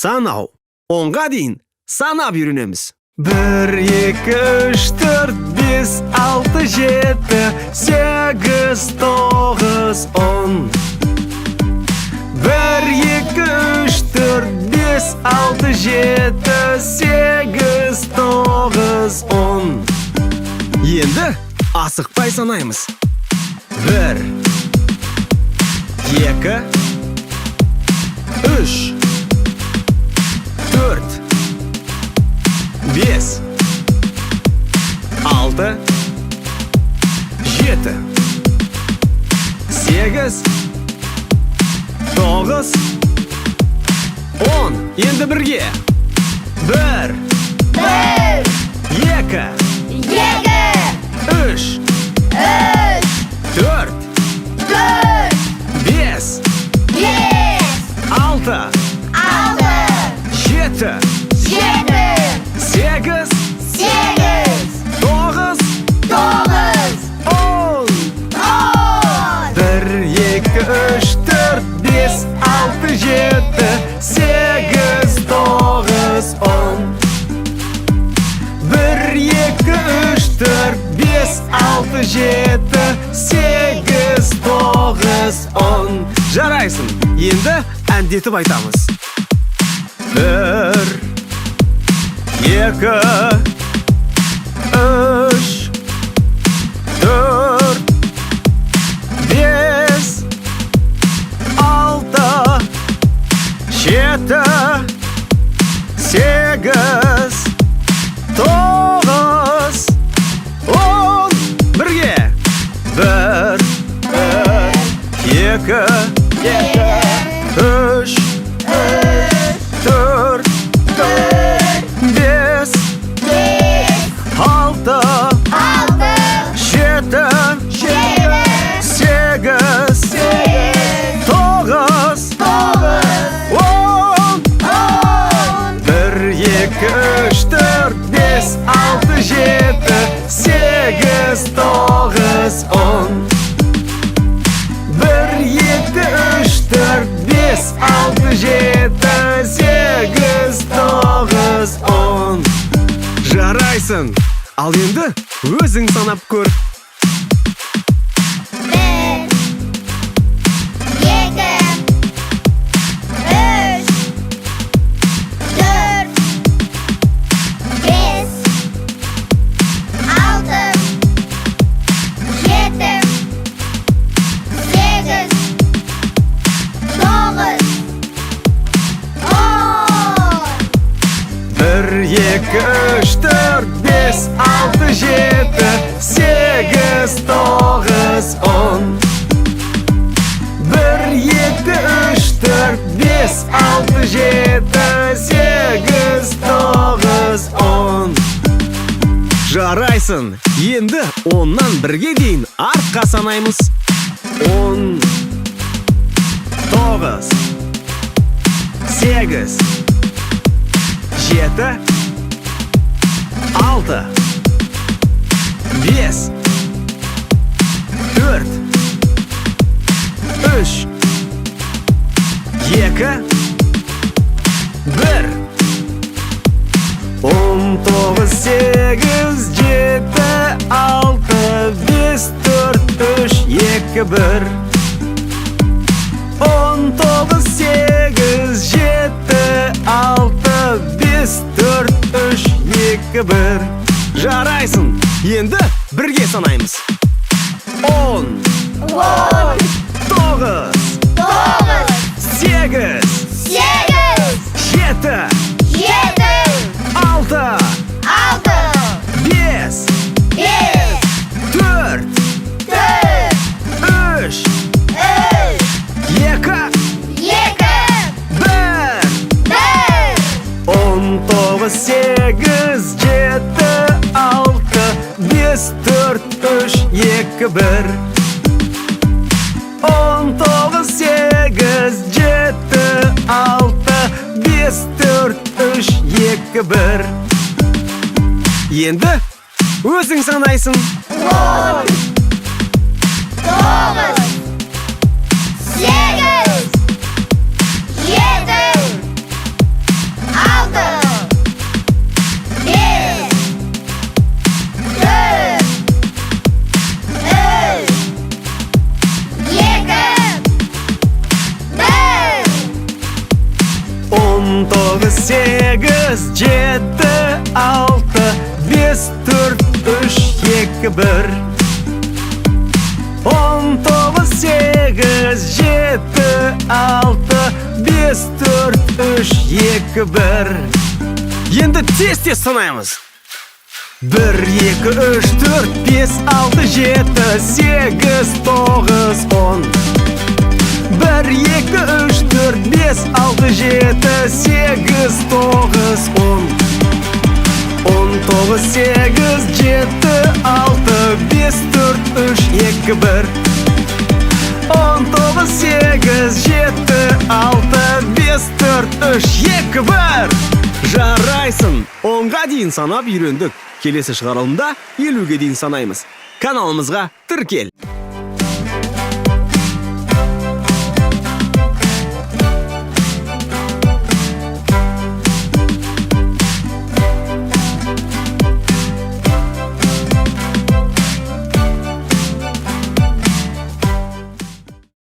Санау. 10-ға дейін санап үйренеміз. 1, 2, 3, 4, 5, 6, 7, 8, 9, 10. 1, 2, 3, 4, 5, 6, 7, 8, 9, 10. Енді асықпай санаймыз. 1, 2, 3, 4, 5, 6, 7, 8, 9, 10. Енді бірге. 1, 1, 2, 2, 3, 3, 4, 4, 5, 5, 6, 6, 7, 7, 8, 8, 9, 9, 10. 10. 1, 2, 3, 4, 5, 6, 7, 8, 9, 10. 1, 2, 3, 4, 5, 6, 7, 8, 9, 10. Жарайсың. Енді әндетіп айтамыз. 1, 2, 3, 4, 5, 6, 7, 8, 9, 10. Бірге. 1, 2, 3, 4, 5, 6, 6, 7, 7, 8, 9, 10. 1, 2, 3, 4, 5, 6, 7, 8, 9, 10. 1, 2, 3, 4, 5, 6, 7, 8, 9, 10. Жарайсың. Ал енді өзің санап көр. 1, 2, 3, 4, 5, 6, 7, 8, 9, 10. 1, 2, 3, 4, 5, 6, 7, 8, 9, 10. 1, 2, 3, 4, 5, 6, 7, 8, 9, 10. Жарайсың. Енді 10-нан 1-ге дейін артқа санаймыз. 10, 9, 8, 7, 6, 5, 4, 3, 2, 1. 10, 9, 8, 7, 6, 5, 4, 3, 2, 1. 10, 9, 8, 7, 6, 5, 4, 3, 2, 1. Жарайсың. Енді бірге санаймыз. 10, 10, 9, 9, 8, 8, 7, 7, 6, 6, 5, 5, 4, 4, 3, 3, 2, 2, 1. 1. 10, 9, 8, 7, 6, 5, 4, 3, 2, 1. 10, 9, 8, 7, 6, 5, 4, 3, 2, 1. Енді өзің санайсың. 10, 9, 8, 7, 4, 3, 2, 1. 19, 8, 7, 6, 5, 4, 3, 2, 1. Енді тез-тез санаймыз. 1, 2, 3, 4, 5, 6, 7, 8, 9, 10. 1, 2, 3, 4, 5, 6, 7, 8, 9, 10. 19, 8, 7, 6, 5, 4, 3, 2, 1. 19, 8, 7, 6, 5, 4, 3, 2, 1. Жарайсың! 10-ға дейін санап үйрендік. Келесі шығарылымда 50-ге дейін санаймыз. Каналымызға тіркел.